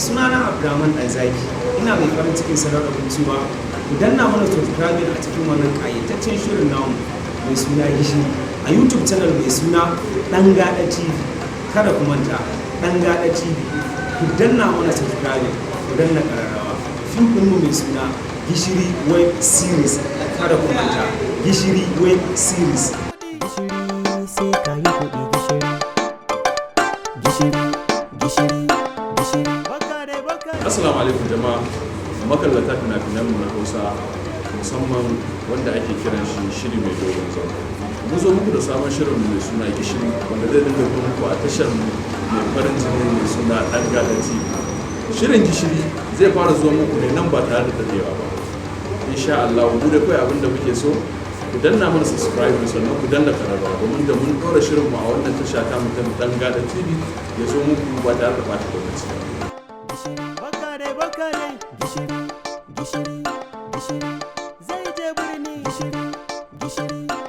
Sunana Abdulrahman Ɗanzaki. Ina mai farin cikin sanar da ku cewa ku danna mana subscribing a cikin wannan ƙayataccen shirin namu mai suna Gishiri a YouTube channel mai suna Ɗan Gaɗa TV. Kada ku manta, Ɗan Gaɗa TV. Ku danna mana subscribing, ku danna ƙararrawa. Fim ɗinmu mai suna Gishiri Web Series. Kada ku manta, Gishiri Web Series. Gishiri sai ka yi kuɗi, gishiri. Gishiri, gishiri, gishiri. Assalamu alaikum jama'a, makallata fina-finan mu na Hausa, musamman wanda ake kiran shi shiri mai dogon zango. Mun zo muku da sabon shirin mai suna Gishiri, wanda zai dinga zuwa muku a tashar mu mai farin jini mai suna Ɗan Gada TV. Shirin Gishiri zai fara zuwa muku ne nan ba tare da dadewa ba. Insha Allah, mu da kawai abin da muke so, ku danna mana subscribe, sannan ku danna kararrawa, domin da mun ɗora shirin mu a wannan tasha ta mu ta Ɗan Gada TV ya zo muku ba tare da ɓata lokaci ba. Barka dai, gishiri, gishiri, gishiri. Zai je birni, gishiri, gishiri.